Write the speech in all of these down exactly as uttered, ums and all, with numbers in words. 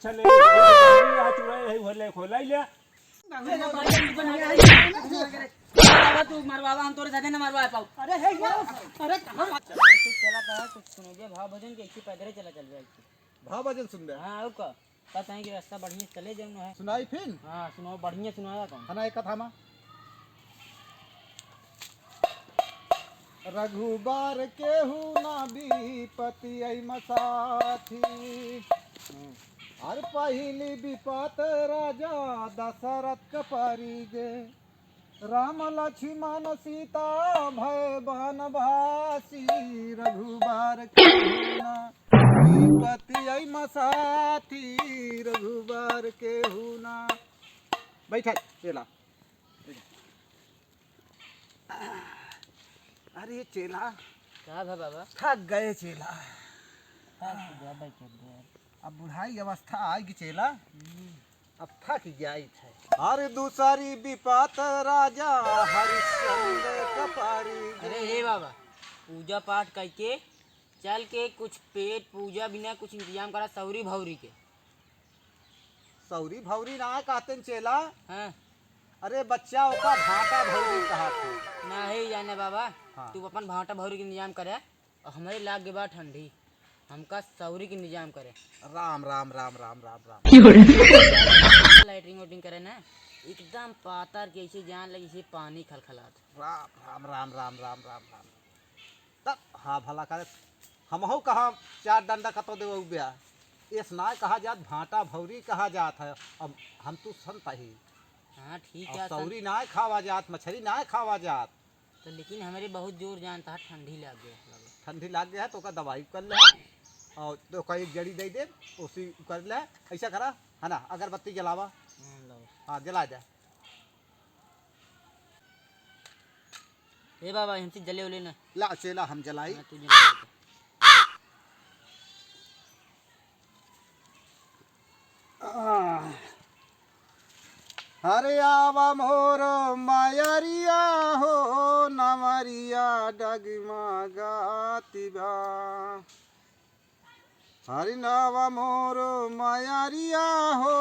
चले, आ चुरा है, वो ले, खोला ही ले। बाबा, तू मरवावा, हम तोरे साथे न मरवा पाऊ। अरे, हे, हे, अरे, कहाँ बात चला, तू चला कहा, कुछ सुनइबे, भाव भजन के, ऐसे पैदल चला चलबे, ऐसे। भाव भजन सुनबे? हाँ, और का? पता है कि रास्ता बढ़िया चले जाऊँ है। सुनाई फिर? हाँ, सुनाओ, बढ़िया सुनाया कौन? है ना, एक कथा मा। रघुबर केहू ना विपति अइम साथी। अरे पहिली विपत राजा दशरथ क परी गे। राम लक्ष्मण सीता भय बनवासी। रघुबर केहू ना विपति अइम साथी। रघुबर केहू ना। बैठा चेला। अरे चेला, का भा बाबा? थक गए चेला। थक गया भाई, थक गया। अब बुढ़ाई अवस्था आइगी चेला, हम्म। अब थक गया ही थे। हर दूसरी विपत राजा हरिश्चंद्र कपारी। अरे हे बाबा, पूजा पाठ करके चल के कुछ पेट पूजा बिना कुछ इंतजाम करा सौरी भौरी के। सौरी भौरी ना कहते न चेला। हाँ। अरे बच्चा ओका भाटा भौरी कहत है। नहीं जाने बाबा, हाँ। तू अपन भाटा भौरी के इंतजाम करे और हमरे लाग के बा ठंडी, हमका सौरी के इंतजाम करे। राम, राम, राम, राम, राम, राम। क्यों रे? लैट्रिन वैट्रिन करे ना, एकदम पातर के ऐसे जान लगे जैसे पानी खलखलात। राम, राम, राम, राम। तब हाँ भला करे, हमहू कहाँ चार डंडा कतो देवे उब्या। एस नाय कहा जात, भाटा भौरी कहा जात है। अब हम तू संत ही। हाँ, ठीक अब है, सौरी संत। नाय खावा जात, मछरी नाय खावा जात। तो लेकिन हमरे बहुत जोर जानता है, ठंडी लाग गया है बाबा। ठंडी लाग गया है तो ओका दवाई कर ले, और तो ओका एक जड़ी दे दे, उसी कर ले। ऐसा करा, है ना, अगरबत्ती जलावा। हाँ, लाओ। हाँ, जला दे। ए बाबा, हमसे जले उले ना। ला चेला, हम जलाई। हाँ, तू जला दे। आह। हरे आवा मोर मयरिया हो, नवरिया डगमगाती बा। हरि नावा मोर मयरिया हो,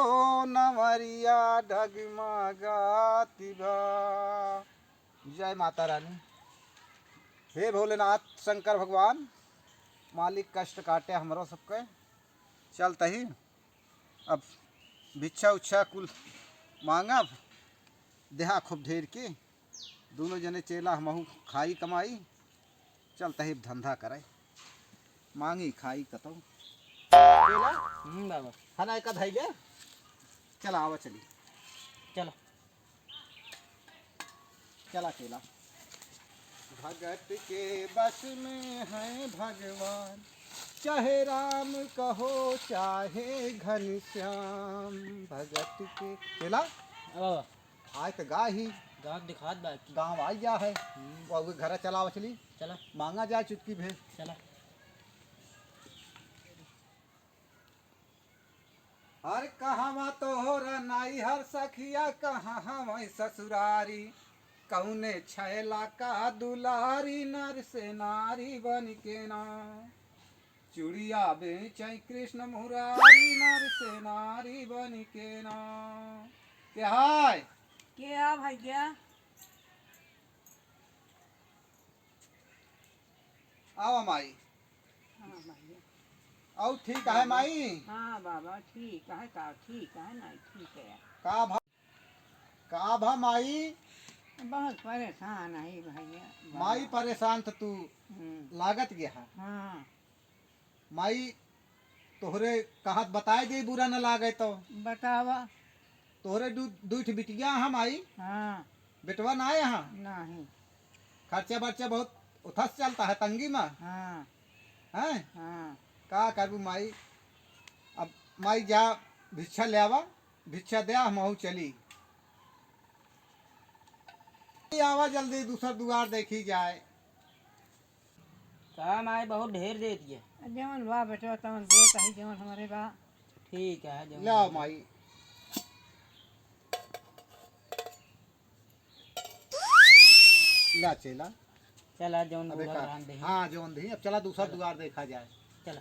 नवरिया डगमगाती बा। जय माता रानी। हे भोलेनाथ शंकर भगवान, मालिक कष्ट काटे हमरो सबके। चलत ही अब भिक्षा उच्छा कुल मांगब, देहा खूब ढेर के। दोनों जने चेला हमहू खाई कमाई, चलत ही धंधा करे, मांगी खाई कतौ। चेला? हम्म, बाबा। हना एका धइले? चला, आवा चली। चला। चला चेला। भगत के बस में है भगवान, चाहे राम कहो चाहे घनश्याम। भगत के चेला। ओ। आय त गाँव ही। गाँव दिखात बा कि। गाँव आ गया है। हम्म। वो अबे घर चलावा चली। चला। मांगा जाए चुटकी भे। चला। हर कहवा तोहरा नाई हर सखिया, कहाँ हवै ससुरारी, कौने छैला का दुलारी, नर से नारी बन के ना। चूड़िया बेचै कृष्ण मुरारी, नर से नारी बन के ना। के हाय? के आ भैया? आवा माई। हाँ भैया। और ठीक है माई? हाँ बाबा, ठीक है, का ठीक है, नहीं ठीक है। का भा, का भा माई? बहुत परेशान है भैया। माई परेशान त तू हम्म। लागत गया है। हाँ। माई, तोहरे कहत बताए दे, बुरा न लागे तो। बतावा। तोहरे दू, दू ठे बिटिया हैं माई। हाँ। बेटवा ना आए हैं। नहीं। खर्चा बर्चा बहुत उथस चलता है तंगी में। हाँ। हैं? हाँ। का करबू माई? अब माई जा भिक्षा ले आवा, भिक्षा दे, हमहू चली। आवा जल्दी, दूसर दुआर देखी जाए। का माई बहुत ढेर देत है। जवन बा बेटवा तवन देत है, जवन हमरे बा। ठीक है, जवन लाओ बा। माई। ला चेला। चला जवन अबे बूढ़ा का, रहन दे। हाँ, जवन दे। अब चला दूसरा चला। दुआर देखा जाए। चला।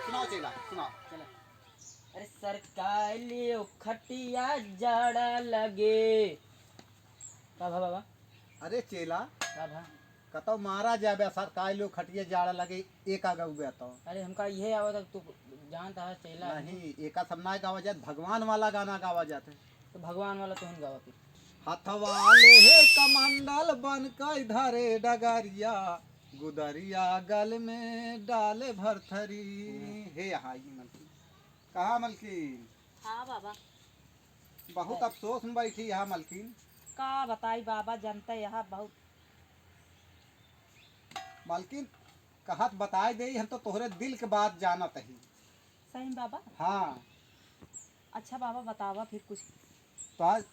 सुनाओ चेला, सुनाओ। चला। अरे सरकाई लियो खटिया जाड़ा लगे। का भा बाबा? अरे चेला, का भा? कतौ मारा जाबे, सरकाई लियो खटिया जाड़ा लगे, एका गउबे तो। अरे हमका इहे आवत है, तू जानत है चेला। नहीं, एका सब ना गावा जात, भगवान वाला गाना गावा जात है। तो भगवान वाला तोहन गावा फिर। हथवा लेहे कमंडल बन कई धरे डगरिया, गुदरिया गल में डाले भरथरी। हम्म। हे यहाँ आई मलकिन। कहाँ मलकिन? हाँ बाबा। बहुत अफसोस में बैठी यहाँ मलकिन। का बताई बाबा, जनते यहाँ बहुत। मलकिन, कहत बताए दे, हम तो तोहरे दिल के बात जानत ही। सही में बाबा? हाँ। अच्छा बाबा, बतावा फिर कुछ। तो आज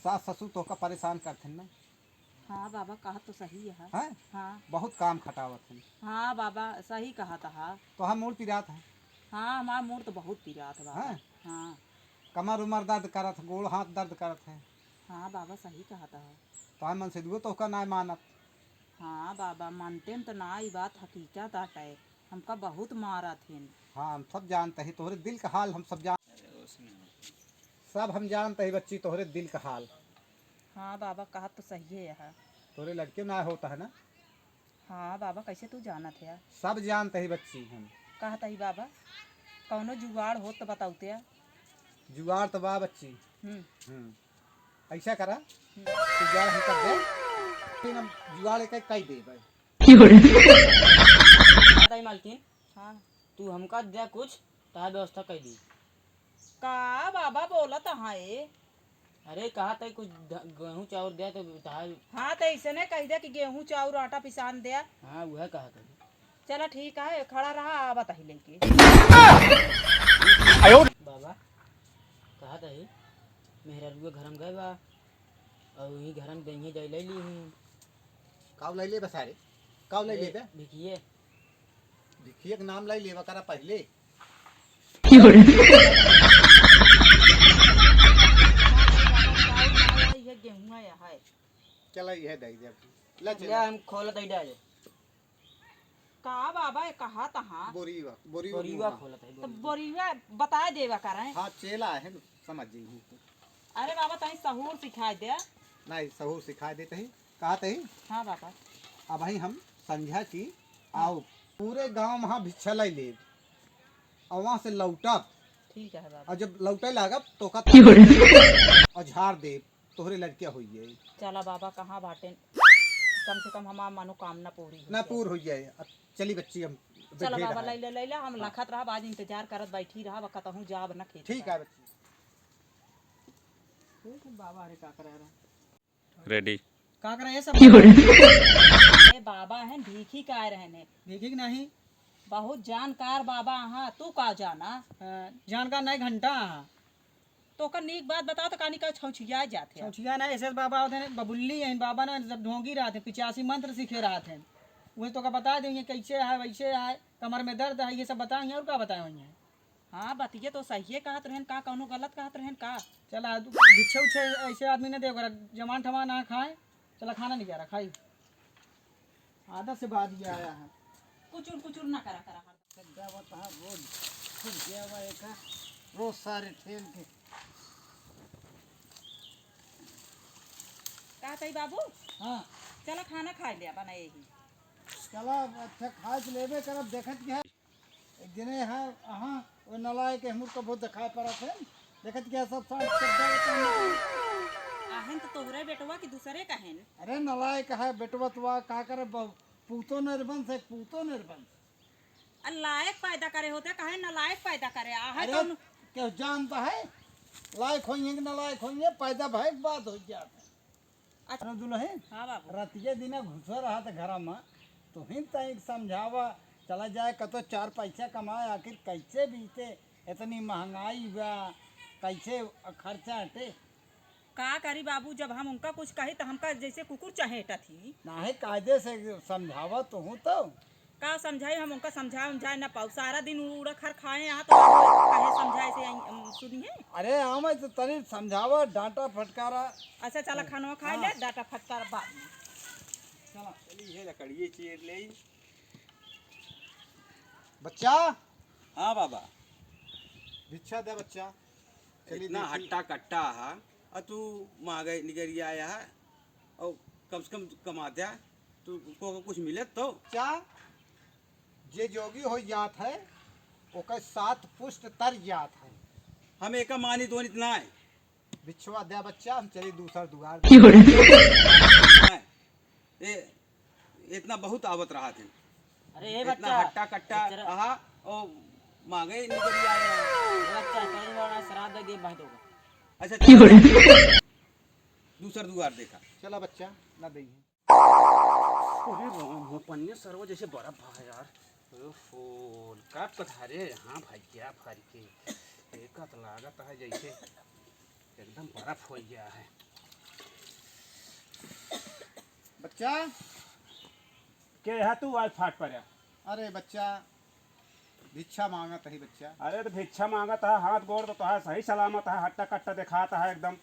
सास ससुर तोहका परेशान करथिन ना? हाँ बाबा, कहा तो सही है। हैं? हाँ। बहुत काम खटावत हैं। हाँ बाबा, सही कहा था। तोहार मूड़ पिरात है। हाँ, हमार मूड़ तो बहुत पिरात है बाबा। हैं? हाँ। कमर उमर दर्द करत है, गोड़ हाथ दर्द करत है। हाँ बाबा, सही कहा था। तोहार मनसेधुओ तोहका नाय मानत। हाँ बाबा, मानते हैं तो ना, ई बात हकीकत आटे। हमका बहुत मारत हैं। हाँ, हम सब जानते हैं, तोहरे दिल का हाल हम सब जान सब हम जानत ही बच्ची, तोहरे दिल का हाल। हाँ बाबा, कहत तो सही है यह। तोहरे लड़के ना होता है ना? हाँ बाबा, कैसे तू जानत है? सब जानत ही बच्ची हम। कहत ही बाबा, कौनो जुगाड़ होत तो बतौते। जुगाड़ तो बा बच्ची। हम्म। हम्म। ऐसा करा, हम्म। तू जुगाड़ हम कर दे, फिर हम जुगाड़ एक कई देबे। बताई मालकिन, हाँ। तू हमका दे कुछ, तहार व्यवस्था कर दी। का बाबा बोलत हाँ ए? अरे कहा तई कुछ ध-, गेहूं चाउर दे तो तहार। हाँ तो ऐसे ने कह दे कि गेहूं चाउर आटा पिसान दे। हाँ वह कहा तई। चला ठीक है, खड़ा रहा, आवत ही लेके। बाबा कहा तई मेहरारुआ घर में गए बा और यही घर में देंगे जाई ले ली हूँ। काव लाई लेबे सारे? काव लाई ए, लेबे? भिखिए। भिखिए के नाम लाई लेबा करा पहले। ये गेहुआ या है। चला, ये दे दे। ले ले, चला। हम खोल दे दे। का बाबा, ये कहा तहाँ? बोरीवा, बोरीवा बोरीवा गेहुआ। खोलत है, तो बोरीवा। बोरीवा बताए देवा करें। हाँ, चेला है, समझ जाइए। अरे बाबा, तनी सहूर सिखाए दे। नहीं, सहूर सिखाए देते ही। कहा तही? हाँ बाबा। अबही हम संझा की हाँ। आओ, पूरे गांव में भिक्षा लाई लेब, और वहाँ से लौटब। ठीक है बाबा। और जब लौटे लागब, तो का और झाड़ देब, तोहरे लड़किया होई जाई। चला बाबा, कहाँ बाटेन, कम से कम हमार मनोकामना पूरी हो ना जाए। पूर हो जाए। अब चली बच्ची, हम चला बैठे बाबा, रहा। लै ले, लै ले, हम हाँ। लखत रहब, आज इंतजार करत बैठी रहब, कतहूँ जाब न खेत ठीक का। है बच्ची। बाबा रे का करे रहा? रेडी। का करे ये सब? अरे बाबा हैं, भीखी का आए रहने। भीखी की नहीं। बहुत जानकार बाबा हाँ, तू का जाना? अ, जानकार नहीं, घंटा हाँ। तो ओकर नीक बात बताओ तो कानी का छौछिया जात है। छौछिया ना, ऐसे बाबा होते हैं, बबुल्ली हैं बाबा ना, जब ढोंगी रहते हैं, पिचासी मंत्र सीखे रहते हैं। वही तो का बता देंगे, कैसे है, वैसे है, कमर में दर्द है, ये सब बताएंगे और का बताएं वहीं है। हाँ, बतिये तो सहिए कहत रहन का, कौनो गलत कहत रहन का? चल, आज भिक्षे उच्छे ऐसे आदमी ने दे, ओकरा जमान ठमान ना खाए। चला, खाना नहीं जा रहा, खाई। आदत से बाद ये आया है। कुचुर कुचुर ना करा, करा हर। गावत हा रोज, खुद गया एक रोज सारे ठेल के। का कही बाबू? हाँ। चला, खाना खाए ले, बना यही। चला, अच्छा, खाए के लेबे करब, देखत के है। एक दिने है, अहाँ, वो नलायक के हमर कबो देखाए पड़त है। देखत क्या सब साथ चड्डा उतार में। आहन तो तोहरे बेटवा की दूसरे कहन। अरे नलायक है बेटवा, तो का करे, बहु-, पूतो निर्बंस है, पूतो निर्बंस। आ लायक पैदा करे होते, काहे नलायक पैदा करे? आहे अरे, तो केहू जानता है, लायक होइहैं कि नलायक होइहैं, पैदा भय के बाद हो जाता है। अच्छा। अरे दुल्हन, हाँ बाबू। रतिये दिने घुसो रहत घर में, तुहिन तनिक समझावा, चला जाए कतो चार पैसा कमाए, आखिर कैसे बीते, इतनी महंगाई बा, कैसे खर्चा हटे? का करी बाबू, जब हम उनका कुछ कही त हमका जैसे कुकुर चहेटत ही। नाहीं, कायदे से समझावा तुहूँ तो। का समझाई, हम उनका समझाए उमझाए ना पाऊ, सारा दिन उड़ा खर खाए यहाँ तो कहे समझाए से आई, अम, सुनी है। अरे आवे तो तनी समझावा, डांटा फटकारा। अच्छा चला खाना खाए हाँ। ले, डांटा फटकारा बाद में। चला। चली है लकड़िए चीर ले। बच्चा। हाँ बाबा। भिक्षा दे बच्चा। चली इतना देखी। हट्टा कट्टा हा, और तू मांगे निकरी आया है, और कम से कम कमा द्या, तू को कुछ मिले तो। बच्चा, जे जोगी होइ जात है, ओकर सात पुश्त तर जात है। हम एका मानी दोनित ना है। भिक्षवा द्या बच्चा, हम चली दूसर दुआर। ए, इतना बहुत आवत रहा थे। अरे ए इतना बच्चा, हट्टा कट्टा एक तरह कहा, ओ मांगे निकरी आया। ए बच्चा, चल बड़ा श्राद्ध दे दे भाई तो। अच्छा, चल। दूसर दुआर देखा। चला बच्चा, ना देइहैं। अरे राम हो, पनिया सरवा जैसे बर्फ भा है यार। ओहो, का पधारे यहाँ भैया भर के। एका तो लागत है जैसे एकदम बर्फ हो गया है। बच्चा। के है तू आज फाट पर? अरे बच्चा, भिक्षा मांगत ही बच्चा। अरे तो भिक्षा मांगत है, हाथ गोड़ तो तोहार सही सलामत है, हट्टा कट्टा देखात है एकदम।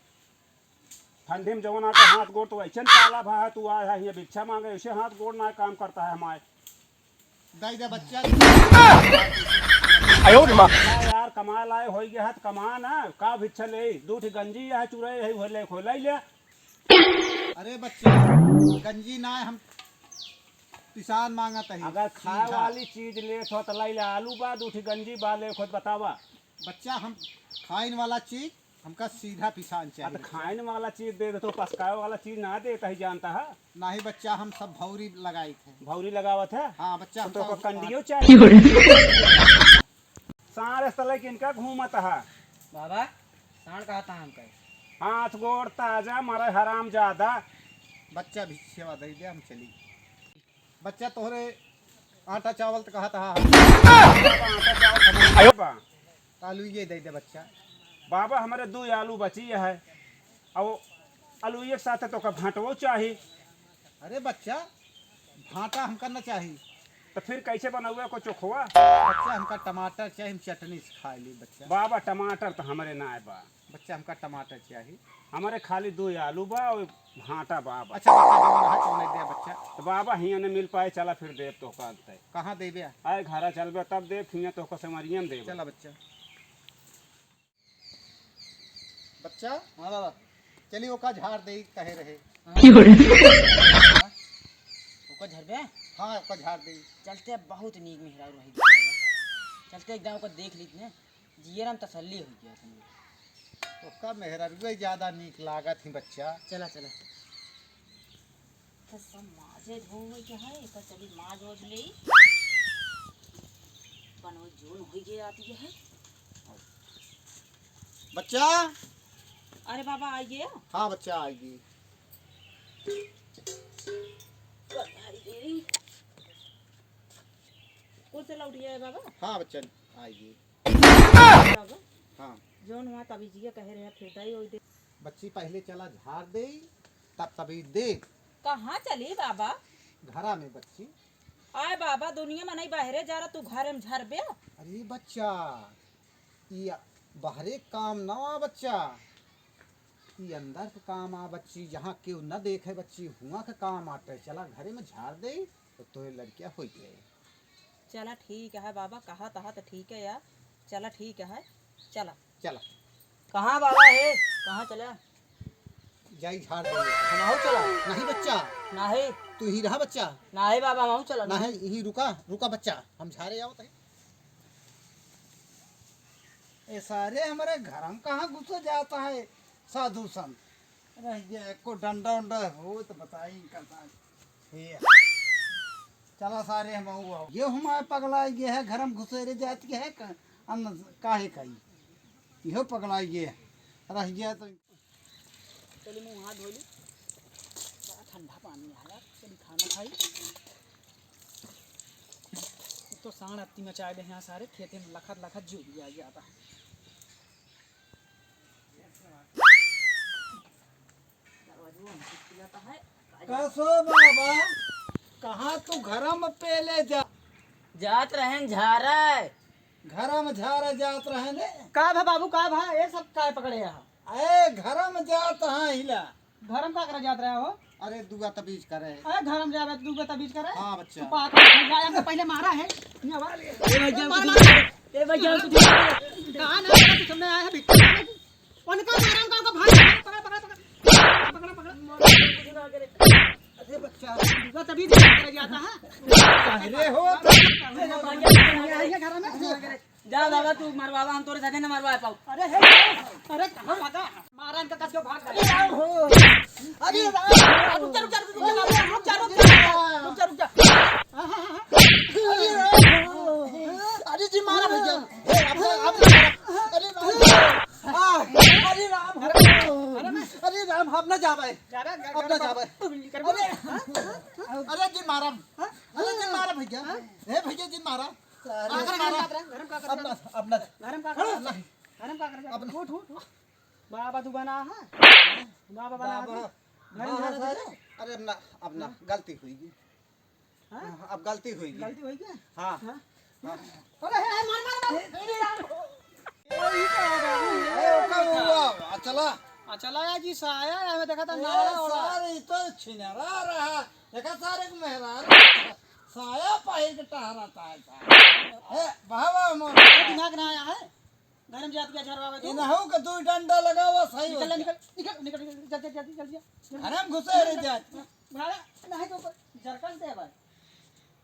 ठंडी में जवन आके हाथ गोड़ तो ऐसे काला भा है, तू आया है यहाँ भिक्षा मांगे, ऐसे हाथ गोड़ ना काम करता है हमारे। दे दे बच्चा। आयो रे माँ। यार कमा लाए होई गया है तो कमा ना, का भिक्षा ले, दू ठी गंजी है, चुरई है, वो ले खो ले ले। अरे बच्चा, गंजी ना है, हम पिसान मांगत है, अगर खाए सीधा। वाली चीज लेत हो तो ले ले, आलू बा, दू ठी गंजी बा, ले खुद बतावा। बच्चा, हम खाइन वाला चीज, हमका सीधा पिसान आ, चाहिए तो बच्चा। खाइन वाला चीज दे दे, तो पसकाए वाला चीज ना देता ही जानता है। नहीं बच्चा, हम सब भौरी लगाई थे। भौरी लगावत है? हाँ बच्चा, तो हम तोका सब कंडियो चाहिए। साँड़ इस तले किनका घूमत है? बाबा, साँड़ कहता है हमका। हाथ गोड़ ताजा, मरे हराम ज्यादा। बच्चा भिक्षवा दे दे, हम चली। बच्चा तोहरे आटा चावल तो कहत हा। आटा चावल हमरे बा। आलू ये दे दे बच्चा। बाबा हमरे दू आलू बची है, और आलू एक साथ तो का भांटवो चाही। अरे बच्चा, भांटा हमका न चाही। तो फिर कैसे बनौबे को चोखवा? बच्चा हमका टमाटर चाही, हम चटनी से खाए ली बच्चा। बाबा टमाटर तो हमरे ना है बा। बच्चा, हमका टमाटर चाही। हमरे खाली दू आलू बा और भांटा बा, बा। अच्छा, बच्चा, जवन है, तौने दे, बच्चा। तो बाबा, हियाँ न मिल पाए, चला फिर देब तोहका अंते। कहाँ देबे? आए, घरा चलबे, तब देब, हियाँ तोहका सेमरिया में देब। चला, बच्चा। बच्चा? हाँ, बाबा। चली, ओका झाड़ दे, कहे रहे। हाँ। ओका झाड़ बे? हाँ, ओका झाड़ दे। चलते, बहुत नीक मेहरारू रही, बाबा। चलते, एकदम ओका देख लीत ने। जियरा में तसल्ली हो गया तनी। ओका मेहररुए ज्यादा नीक लागत ही बच्चा। चला, चला। तो सब माजे धोवे के है, एकर चली माज ओज लेई। बनवे जून होई गया आती है। बच्चा। अरे बाबा, आई गया? हाँ बच्चा, आई गई। कुल से लौट गया है बाबा? हाँ बच्चा, आई गई। बाबा, हाँ। जौन हुआ तभी जिया कहे रहे, फिर दाई ओई दे। बच्ची, पहले चला झाड़ दे, तब तभी दे। कहाँ चली बाबा? घरा में बच्ची। आए बाबा, दुनिया में नहीं बाहरे जा रहा, तू घरे में झरबे। अरे बच्चा, ई बाहरे काम ना आ बच्चा, ई अंदर के काम आ बच्ची, जहाँ केहू न देखे बच्ची, हुआं के काम आटे। चला घरे में झाड़ दे, तो तोहे लड़किया हो जाए। चला ठीक है बाबा, कहा तहा तो ठीक है यार। चला ठीक है, चला। चला। कहाँ बाबा है? कहाँ चला? जाई झाड़ दे। हम आओ चला। नहीं बच्चा। नहीं। तू ही रहा बच्चा। नहीं बाबा, हम चला। नहीं, यही रुका, रुका बच्चा। हम झाड़े आवत है। ए सारे हमारे घर में कहाँ घुसो जाता है साधु संत। रह गया, एको डंडा उंडा हो तो बताई इनका साथ। हे। चला सारे हम आओ, आओ। ये हमारे पगला ये है, घर में घुसेरे जात के है, क-, अन्न काहे खाई? इहो पगला ये है। रह गया तो चली मुँह हाथ धो ली। बड़ा ठंडा पानी आ रहा, चली खाना खाई। तो साँड़ अत्ती मचाए दे यहाँ सारे खेते में लखत लखत जो भी आ जाता है। कसो बाबा, कहाँ तू घरा में पेले जा? जात रहन झारे। घरा में झारे जात रहन? का भा बाबू, का भा? ये सब काय पकड़े यहाँ? अरे घरा में जात हाँ हिला। घर में का करे जात रहे हो? अरे, दुआ तबीज करे। अरे, घर में जावे, दुआ तबीज करे? हाँ, बच्चा। तू पागल हो गया, हमको पहले मारा है। ये आवा। ए भैया, मारा। ए भैया, कहाँ ना, तू सामने आया है, भिक्खा। उनका मारा, उनका, उनका भाई, पकड़, पकड़, पकड़। पकड़, पकड़। अरे बच्चा, दुआ तबीज करे जाता है। अरे हो। ये घर में। जा बाबा, तू मरवावा, हम तोरे साथे ना मरवा पाऊ। अरे हे, अरे कहाँ भागा? मारा इनका कस के भाग गया। अरे राम। रुक जा, रुक जा, रुक जा, रुक जा, रुक जा। हाँ, हाँ, हाँ, हाँ। अरे राम। अरे जी मारा भैया। ए, अब, अब, अरे राम। आ, अरे राम। अरे राम, अब ना जावे। जा रहा, जा, अब ना जा, जावे। तू निकल। अरे, अरे जी मारा। अरे जी मारा भैया। ए भैया जी मारा। अरे घर में मारा। का कर रहा है? घर में का कर अब रहा ना, है? अब ना। घर में का कर रहा है? अब ना। घर में का कर रहा है? अब ना। उठ, उठ, उठ। बाबा तू बना है? बाबा बना है बाबा। तू? घर में हाँ, घर हाँ, है? अरे अब ना, अब ना, हाँ? गलती हुई गई। हाँ? हाँ, अब गलती हुई गई। गलती हुई क्या? हाँ। हाँ? हाँ। अरे, हे, हे, मार, मार, मार। हे, हे, राम। ए, ओका हुआ, आ, चला। आ, चला या जी, साया, हमें देखा था, ए, नाला वाला। सारे, ई तो छिनरा रहा। देखा सारे के मेहरारू। साया पहिर के टहरत है सारे। ए, बाबा, मोर अरे, दिमाग ना आया है। घर में जात के झरवावे तू। इनहू के दू डंडा लगावा, सही हो निकल, जाए। निकल, निकल, निकल, जल्दी, जल्दी, जल्दी, जल्दी। घर में घुसे रह जात। बड़ा नहीं तो जरकन दे भाई।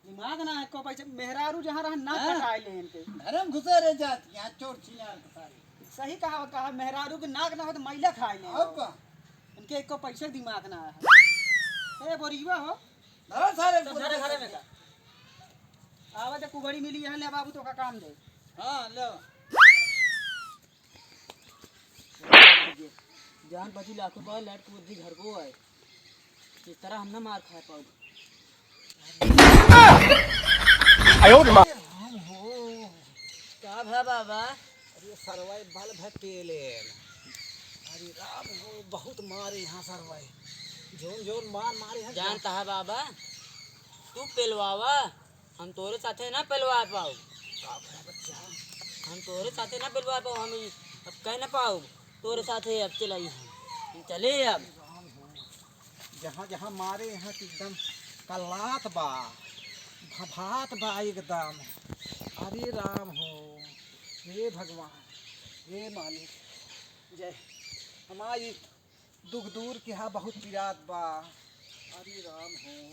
दिमाग ना है को पैसे मेहरारू जहाँ रहा ना हाँ। कटाए ले इनके। घर में घुसे रह जात, यहाँ चोर छिनार के सारे। सही कहा, कहा मेहरारू के नाक ना हो तो मैला खाए ले। अब का? इनके एको पैसे दिमाग ना है। ए बोरिया हो। धरा सारे सब धरा घरे में का। आवा तो कुबड़ी मिली है, ले बाबू तो का काम दे। हाँ, ले। जान बची लाखों पर लट कूद दी घर को आए। इस तरह हम ना मार खा पाओ। आयो रे माँ। राम हो। का भा बाबा? अरे सरवाई बल भे पेलेन। अरे राम हो, बहुत मारे यहाँ सरवाई। जोन जोन मार मारे हैं। जानता है बाबा, तू पेलवावा, हम तोरे साथे ना पेलवा पाऊ। का भा बच्चा? हम तोरे साथे ना पेलवा पाऊ, हम ई अब कह ना पाऊ। तोरे साथे अब चलाई हम। हम चले अब। जहाँ जहाँ मारे यहाँ के एकदम कलात बा, भभात बा एकदम। अरे राम हो, हे भगवान, हे मालिक, जय। हमारी दुख दूर किहा बहुत पिरात बा। अरे राम हो।